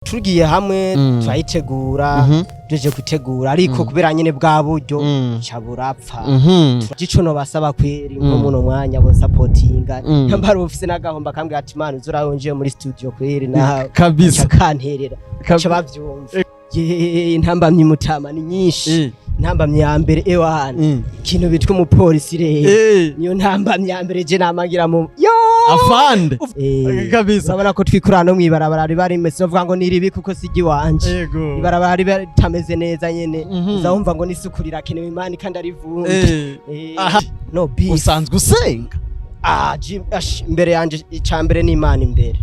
Tugiye hamwe turayitegura, tujeje gutegura, ariko kubera nyene bwa buryo ca burapfa. Gico no basaba kweri nko muno mwanya bo supportinga, nyambara ufise n'agahomba kambwira ati: "Man, uzurayonje muri studio kweri nawe." Kanterera ca bavyumva. Ye, intambamyi mutama ni nyinshi. Intambamyi ya mbere, ewana, ikintu bitwa umupolisi rero, niyo ntambamyi ya mbere je namagira mu yo. Afande. Urabona ko twikurana no mw'ibarabara riba rimeze, novuga ngo ni ribi kuko si iry'iwanje. Ibarabara riba ritameze neza nyene, uzawumva ngo n'isuku rirakenewe imani kandi ari vumbi. No beef. Usanzwe usenga? Ah, Jim, ash, imbere yanje icambere ni Imana imbere.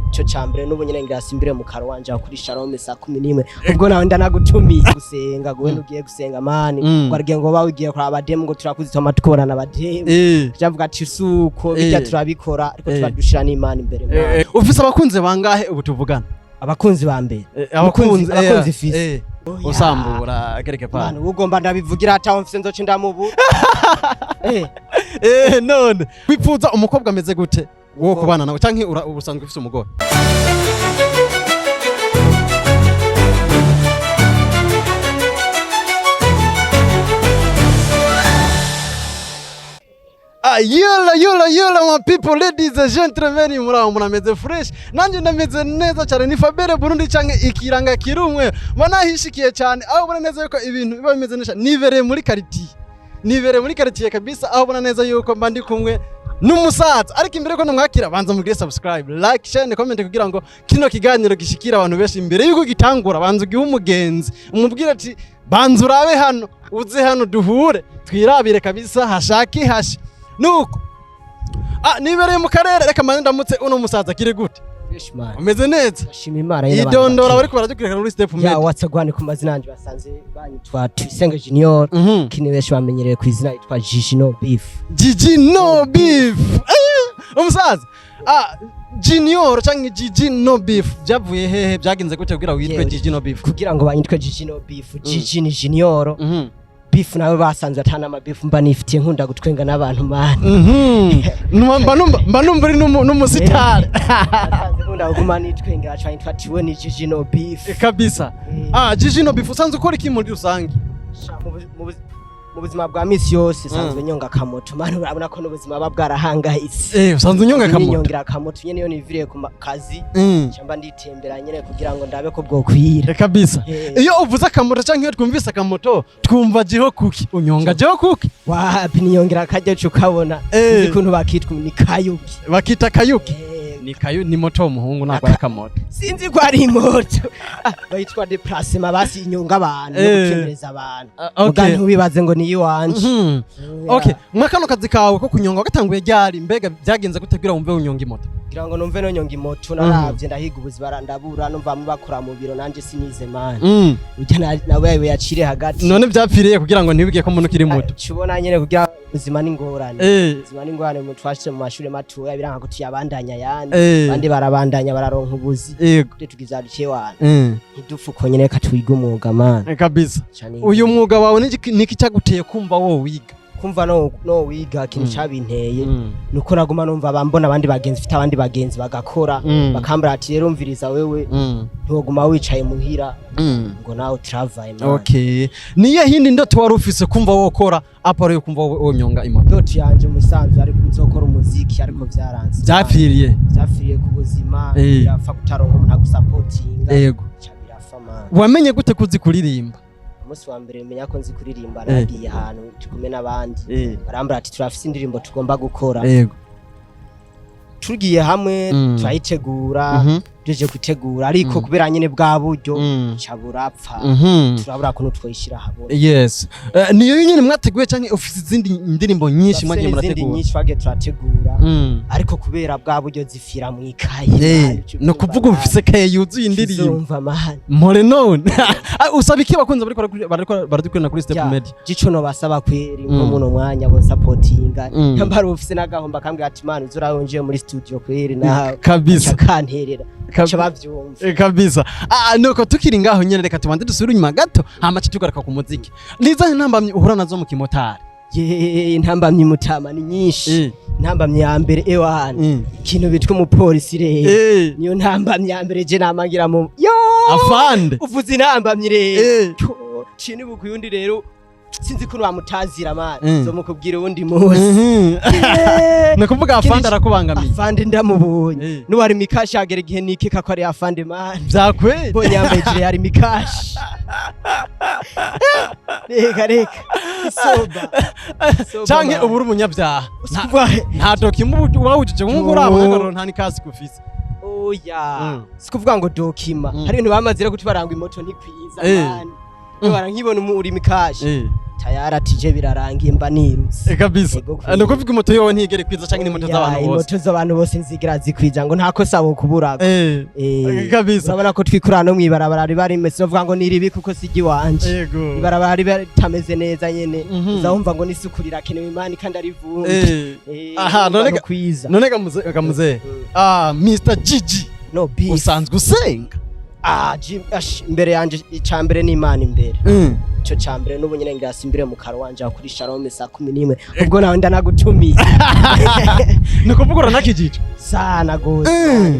Ico cambere n'ubu nyene ngira simbire mu karo wanje aho kuri Shalom saa 11, ubwo nawe ndanagutumiye gusenga guwe ugiye gusenga mani. Ngo aragiye ngo bawigiye kuraba abademu, ngo turakuzitoma tukorana abademu. Javuga ati suko bijya, turabikora ariko turadushira n'Imana imbere, man. Ufise abakunzi bangahe ubu tuvugana? Abakunzi ba mbere? Abakunzi. Abakunzi fise. Oya. Usambura quelque part. Mani, ugomba ndabivugira ataho mfise nzoce ndamubura. None wipfuza umukobwa ameze gute wo kubana nawe, canke usanzwe ufise umugore? Ah, yola yola yola my people, ladies and gentlemen, muraho, murameze fresh? Nanjye ndameze neza cyane. Ni Fabere Burundi canke ikiranga kirumwe banahishikiye cyane, aho ubona neza yuko ibintu biba bimeze neza. Nibereye muri quartier, nibereye muri quartier kabisa, aho ubona neza yuko mba ndi kumwe n'umusaza. Ariko imbere yuko namwakira, banza mugire subscribe, like, share and comment kugira ngo kino kiganiro gishikire abantu benshi. Imbere yuko gitangura, banza ugihe umugenzi, umubwire ati: "Banza urabe hano, uze hano duhure twirabire kabisa hashaki hashe." Nuko nibereye mu karere. Reka mbanze ndamutse uno musaza. Kire gute? Fresh man. Umeze neza? Ndashima Imana nyene. Idondora bariko baradukurikirana muri Step Ya. Media. Watsagwane ku mazina yanje basanze banyitwa Tuyisenge Junior. Kini benshi bamenyereye ku izina yitwa Gigi No Beef. Gigi No Beef. Umusaza Junior canke Gigi No Beef byavuye hehe? Byagenze gute kugira witwe Yewe. Gigi No Beef? Kugira ngo banyitwe Gigi No Beef, Gigi ni Junior, Beef nawe basanze atana ama beef mba nifitiye, nkunda gutwenga n'abantu man. Mba numva uri n'umusitari. Basanze nkunda kuguma nitwengera cane, nitwa tiwe ni Gigi No Beef. Gigi No Beef, usanzwe ukora iki muri rusange? Sha, mu buzima bwa misi yose sanzwe nyonga akamoto man, urabona ko n'ubuzima buba bwarahangayitse. Usanzwe unyonga akamoto? Ninyongera akamoto nyene iyo niviriye ku kazi, nca nditembera nyene kugira ngo ndabe ko bwokwira. Iyo uvuze akamoto canke iyo twumvise akamoto, twumva jeho kuki. Unyonga jeho kuki? Wapi, niyongera akaryo ukabona. Sinzi ukuntu bakitwa, ni kayuki. Bakita kayuki? Eh. Ni kayu, ni moto umuhungu, ntabwo ari akamoto. Sinzi ko ari imoto. Ah, bayitwa déplacement basi, inyonga abantu no gutembereza abantu. Muga ntubibaze ngo ni iwanje. Oya. Okay, mwa kano kazi kawe ko kunyonga wagatanguye ryari? Mbega byagenze gute kugira wumve unyonga imoto? Kugira ngo numve nonyonga imoto, naravye ndahiga ubuzima ndabura, numva bamwe bakora mu biro, nanje sinize man. Urya nawe yacire hagati. None byapfiriye kugira ngo ntibige ko umuntu ukiri muto? Cubona nyene kugira ubuzima n'ingorane. Ubuzima n'ingorane, mu twashitse mu mashuri matoya biranga ko tuyabandanya ayandi. Abandi barabandanya bararonka ubuzi. Twe tugize duciye wana. Ntidufuko nyene, reka twige umwuga man. Kabisa. Cane. Uyu mwuga wawe niki cyaguteye kumva wowe wiga? Kumva no wiga, ikintu cabinteye nuko naguma numva bambona abandi bagenzi, mfite abandi bagenzi bagakora, bakambara ati: "Rero umviriza wewe, ntiwoguma wicaye muhira ngo nawe travaye man." Okay, niyo hindi ndoto wari ufise kumva wokora à part yo kumva wonyonga imoto? Ndoto yanje mu bisanzwe ariko uzokora umuziki, ariko vyaranze. Byapfiriye? Vyapfiriye ku buzima. Birapfa kutaronka umuntu agusapotinga. Ca birafa man. Wamenye gute kuzi kuririmba? Umunsi wa mbere menya ko nzi kuririmba, nagiye ahantu turi kumwe n'abandi, barambwira ati: "Turafise indirimbo tugomba gukora." Tugiye hamwe turayitegura, tuje gutegura, ariko kubera nyene bwa buryo ca burapfa, turabura kuntu twoyishira ahabona. Yes. Niyo nyine mwateguye canke ufise izindi ndirimbo nyinshi Turafise mwagiye n'izindi murategura? nyinshi twagiye turategura, ariko kubera bwa buryo zifira mw'ikaye. No kuvuga ufise kaye yuzuye indirimbo? Uzumva man. Mpore none. Ah, usaba iki abakunzi bariko baradukurikirana kuri Step Media? Gico no basaba kweri nko muno mwanya bo supportinga, nyambara ufise n'agahomba kambwira ati: "Man, uzurayonje muri studio kweri nawe." Kanterera ca bavyumva. Kabisa. Nuko tukiri ngaho nyene, reka tubanze dusubire inyuma gato, hama tugaruka ku muziki. Nizahe ntambamyi uhura nazo mu kimotari? Ye, intambamyi mutama ni nyinshi. Intambamyi ya mbere, ewana, ikintu bitwa umupolisi rero, niyo ntambamyi ya mbere je namangira mu yo. Afande. Uvuze intambamyi rero. Cini bukuyundi rero, sinzi ukuntu bamutazira, man. Zomukubwira uwundi munsi. Ni ukuvuga afande arakubangamiye. Afande ndamubonye, n'uwari mikashi hagera igihe nikeka ko ari afande, man. Vyakweli. Mbonye yambaye gilet yari mikashi, reka reka, soba. Soba, Canke man. ubu uri umunyabyaha. Sikuvuga- Nta document uba wujuje, nk'uko uri abahagararo, nta n'ikasike ufise. Oya. Sikuvuga ngo document. Hari ibintu bamaze rero kutubaranga, imoto ntikwiza, man. Bara nkibona uri mikashi, tayari atije birarangiye, mba nirutse. Kabisa. Ego kweli. Ni ukuvuga imoto yowe ntigere kwiza, canke n'imoto Oya, z'abantu bose? Imoto z'abantu bose nzigira zikwiza, ngo nta kosa bokuburago. Kabisa. Urabona ko twikurana no mw'ibarabara riba rimeze, bavuga ngo ni ribi kuko si iry'iwanje. Ibarabara riba ritameze neza nyene. Uzawumva ngo n'isuku rirakenewe, imana, kandi ari ivumbi. Aha, Urumva none no kwiza. None gamuze, Mr Gigi, No beef. usanzwe usenga? Ah, ash, imbere yanje icambere ni Imana imbere. Ico cambere n'ubu nyene ngira simbire mu karo wanje aho kuri Shalom saa 11, ubwo nawe ndanagutumiye. Ni ukuvuga uranakijije? Sana gose.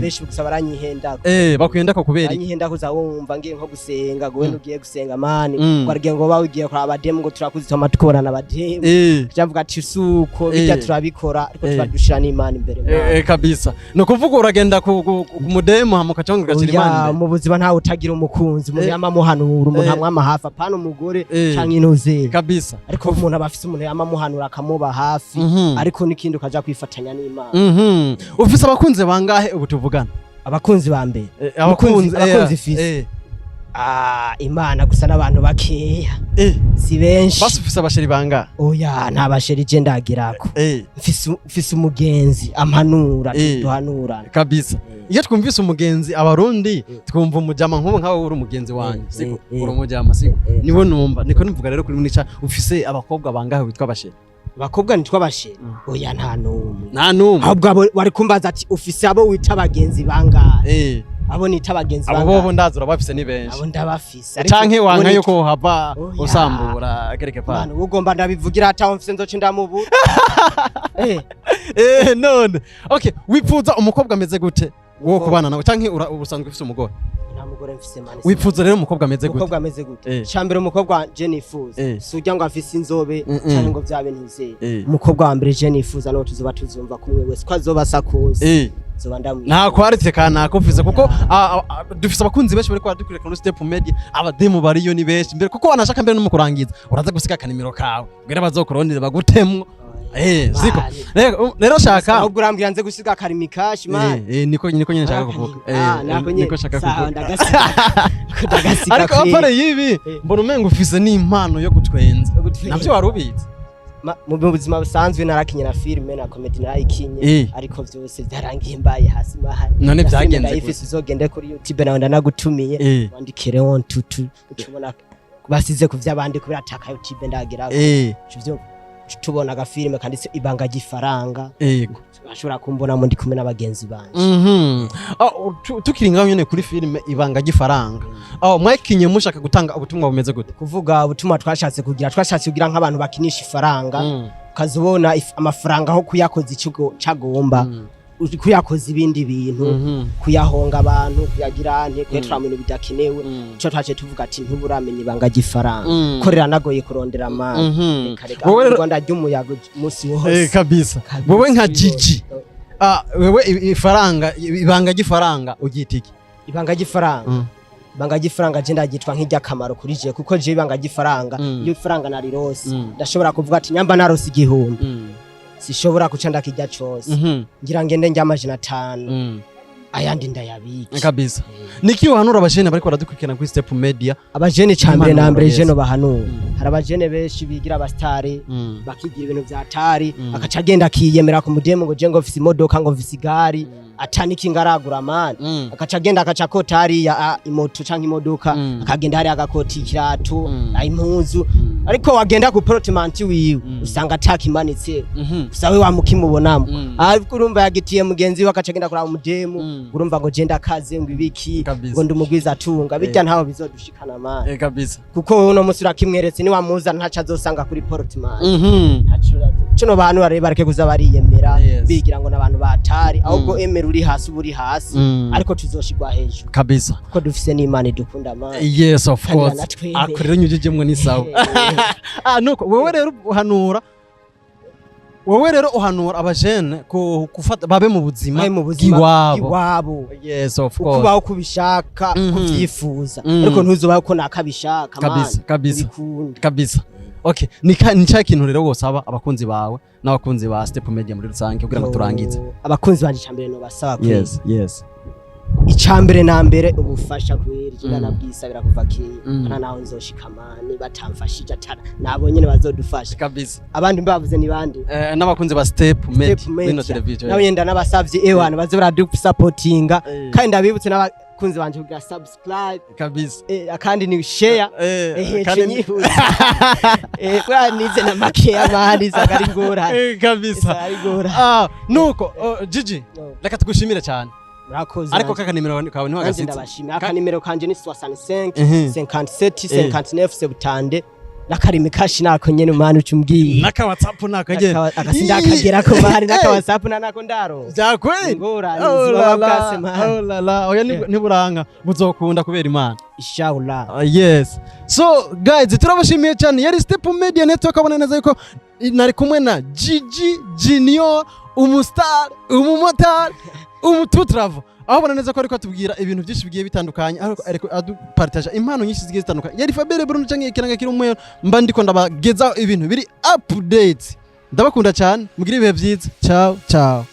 Benshi gusa baranyihendako. Bakwenda ko kubera iki? Baranyihenda kuza wumva ngiye nko gusenga, ngo wenda ugiye gusenga, man, ngo arigiye ngo ba ugiye kuraba abademu, ngo turakuzitoma tukubona abademu. Javuga ati suko bijya, turabikora ariko turadushira n'Imana imbere, man. Kabisa. Ni ukuvuga uragenda ku mudemu hama ukaca ugacira Oya, Imana imbere. mu buzima ntawe utagira umukunzi, umuntu yama amuhanura, umuntu amwama hafi, apana umugore canke intuze. Ariko umuntu aba afise umuntu yama amuhanura, akamuba hafi. Ariko n'ikindi, ukaja kwifatanya n'Imana. Ufise abakunzi bangahe ubu tuvugana? Abakunzi ba mbere? Abakunzi. Abakunzi ufise? Ah, Imana gusa n'abantu bakeya. Si benshi. Basi ufise abachéri bangahe? Oya, nta bachéri je ndagirako. Mfise umugenzi ampanura, duhanurana. Kabisa. Iyo twumvise umugenzi, abarundi twumva umujama, nk'ubu nkawe uri umugenzi wanjye, siko? Uri umujama, siko? Eh. Niwe numva niko numvuga rero kuri nica, ufise abakobwa bangahe witwa abachéri? Abakobwa nitwa abachéri? Oya, nta n'umwe. Nta n'umwe? Ahubwo abo wari kumbaza ati ufise abo wita abagenzi bangahe? Abo nita abagenzi Abo bangahe? bobo ndazi urabafise, ni benshi. Abo ndabafise, ariko Canke abo wanka nitwa- yuko wohava Oya. usambura kereke pa. Mwana, ugomba ndabivugira ataho mfise nzoce ndamubura. None okay, wipfuza umukobwa ameze gute wo kubana nawe, canke usanzwe ufise umugore? Nta mugore mfise, man. Wipfuza rero umukobwa ameze gute? Umukobwa ameze gute? Cambere, umukobwa je nifuza, si urya ngo afise inzobe canke ngo vya bintu nzeye. Umukobwa wa mbere je nifuza no tuzoba tuzumva kumwe wese ko azoba asa kose, zoba ndamwifuza. Nta kwarite kanaka ufise, kuko dufise abakunzi benshi bariko baradukurikira kuri Step Media, abademu bariyo ni benshi mbere, kuko wanashaka mbere no mu kurangiza uraza gusiga akanimero kawe kugira bazokurondere bagutemwo, siko? Rero shaka Ahubwo urambwira nze gusiga akarimi cash, man. Niko nyine nshaka kuvuga. Ah, nako nyene. Niko shaka Sawa, kuvuga. ndagasiga. Ndagasiga Ariko kweli. à part y'ibi, mbona umenga ufise n'impano yo gutwenza. Yo gutwenza. Navyo wari ubizi? Mu buzima busanzwe narakinye na filime na comedy narayikinye. Ariko vyose vyarangiye mbaye hasi mahari. None Na filime vyagenze ndayifise, uzogende kuri YouTube nawe ndanagutumiye. Wandikire on tutu ucubona basize ku vy'abandi kubera ataka YouTube ndagira. Ivyo tubona agafilime kanditse Ibanga ry'ifaranga. Bashobora kumbonamo ndi kumwe n'abagenzi banje. Ah, tukiri ngaho nyene kuri filime Ibanga ry'ifaranga, aho mwakinye mushaka gutanga ubutumwa bumeze gute? Kuvuga ubutumwa twashatse kugira nk'abantu bakinisha ifaranga, ukazubona amafaranga aho kuyakoza ico cagomba, kuyakoza ibindi bintu, kuyahonga abantu, kuyagira nte, kuyatwara mu bintu bidakenewe. Ico twaciye tuvuga ati ntuburamenya ibanga ry'ifaranga, ko riranagoye kurondera amana. Reka reka. Wowe Mu Rwanda ry'umuyaga umunsi wose. Kabisa. Kabisa. Wowe nka Gigi, wewe ifaranga, ibanga ry'ifaranga uryita iki? Ibanga ry'ifaranga, ibanga ry'ifaranga je ndaryitwa nk'iry'akamaro kuri je, kuko je ibanga ry'ifaranga, iyo ifaranga narirose, ndashobora kuvuga ati nyamba narose 1000, sishobora guca ndakirya cose. Ngira ngende njya 500, ayandi ndayabike. Kabisa. Niki uhanura abajene bariko baradukurikirana kuri Step Media? Abajene, ca mbere na Impanuro, mbere, yes. je no bahanura, hari abajene benshi bigira abasitari, bakigira ibintu vya tari, akaca agenda akiyemera ku mudemu ngo je ngo mfise imodoka, ngo mfise igari, atanikinga aragura, man. Akaca agenda akaca akota hariya imoto canke imodoka, akagenda hariya agakota ikirato, impuzu, ariko wagenda ku portement wiwe, usanga atakimanitse. Gusa we wamukimubonamo. Ariko urumva yagitiye mugenzi we, akaca agenda kuraba umudemu. Urumva ngo je ndakaze, ngo ibiki, ngo ndi umugwiza atunga bijya, ntaho bizodushikana, man. Kabisa. Kuko wowe uno munsi urakimweretse, niwamuzana ntaco azosanga kuri portement. Ntaco. Cino bantu bareke kuza bariyemera, bigira ngo n'abantu batari, ahubwo emera uri hasi, uba uri hasi, ariko tuzoshigwa hejuru kuko dufise n'Imana idukunda, man. Yes, of Kandi course. iranatwemera. Ako rero nyujijemwo ni sawa. Ah, nuko wewe rero uhanura abajene ku gufata babe mu buzima Babe mu buzima bw'iwabo. Bw'iwabo. Yes, of course. Ukubaho uko ubishaka, ukuvyifuza, ariko ntuzubaho ko nakabishaka, man. Kabisa. Bikunda. Kabisa. Okay, ni cya kintu rero wosaba abakunzi bawe n'abakunzi ba Step Media muri rusange kugira ngo turangize? Abakunzi banje, icambere nobasaba kweri, icambere na mbere ubufasha kweri, jina nabwisabira kuva kera. Kana naho nzoshika, man, batamfashije atara nabo nyene bazodufasha. Abandi mbavuze ni bande? N'abakunzi ba Step Media Step bino Media. television. Nabo nyene nabasavye, ewana, baze baradusapotinga. Kandi ndabibutse n'abakunzi banje kugira subscribe, kandi ni share. Kandi Nyihuse, kubera nize na makeya, man, isanga ari ingorane. Isanga ari ingorane. Ah, nuko, oh, Gigi, reka tugushimire cyane. Murakoze. Ariko Nanje. kaka nimero kawe Nanje ntiwagasitse. ndabashimira. Akanimero kanje ni 65 57 57 59 70 n'akarimi kashi nako nyene, man, uca umbwiye. N'aka WhatsApp nako nyene. Akasinda akagerako, man, n'aka WhatsApp na nako ndaro. Byakweli. Ingorane Oh ziba la la, bwase, man. oh la la, oya, ntiburanka buzokunda kubera Imana. Inshallah. Yes. So guys, turabashimiye cyane. Yari Step Media Network, abona neza yuko nari kumwe na Gigi Junior, umustar, umumotari, umututravo. Aho ubona neza ko ariko atubwira ibintu byinshi bigiye bitandukanye, ariko ariko adupartaja impano nyinshi zigiye zitandukanye. Yari Fabere Bruno canke ikiranga kiri umweru, mba ndiko ndabagezaho ibintu biri update. Ndabakunda cyane, mugire ibihe byiza. Ciao ciao.